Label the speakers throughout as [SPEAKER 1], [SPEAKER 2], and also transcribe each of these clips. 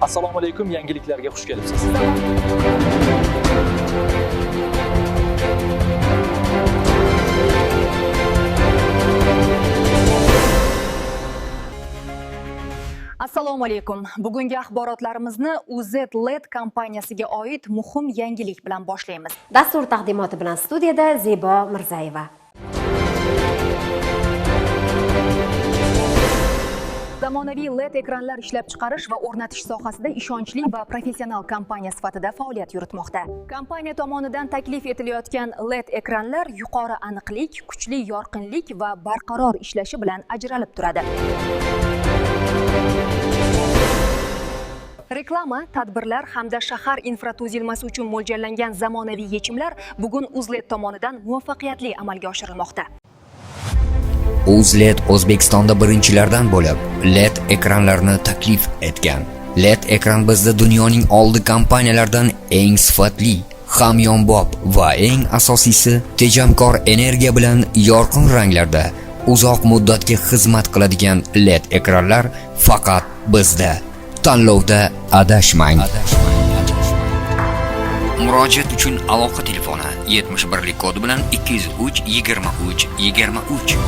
[SPEAKER 1] Assalomu alaykum, yangiliklarga xush kelibsiz.
[SPEAKER 2] Assalomu alaykum. Bugungi axborotlarimizni UZ LED kompaniyasiga oid muhim yangilik bilan boshlaymiz.
[SPEAKER 3] Dastur taqdimoti bilan studiyada Zebo Mirzayeva.
[SPEAKER 2] Zamonaviy LED ekranlar ishlab chiqarish va o'rnatish sohasida ishonchli va professional kompaniya sifatida faoliyat yuritmoqda. Kompaniya tomonidan taklif etilayotgan LED ekranlar yuqori aniqlik, kuchli yorqinlik va barqaror ishlashi bilan ajralib turadi. Reklama, tadbirlar hamda shahar infratuzilmasi uchun mo'ljallangan zamonaviy yechimlar bugun UzLED tomonidan muvaffaqiyatli amalga oshirilmoqda.
[SPEAKER 4] UzLED O'zbekistonda birinchilardan bo'lib LED ekranlarni taklif etgan. LED ekran bizda dunyoning oldi kompaniyalardan eng sifatli, hamyonbop va eng asosiysi tejamkor energiya bilan yorqin ranglarda uzoq muddatga xizmat qiladigan LED ekranlar faqat bizda. Tanlovda adashmang. Murojaat uchun aloqa telefoni 71 lik kodi bilan 203 23 23.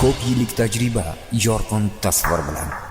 [SPEAKER 4] Ko'p yillik tajriba yorqin tasvir bilan.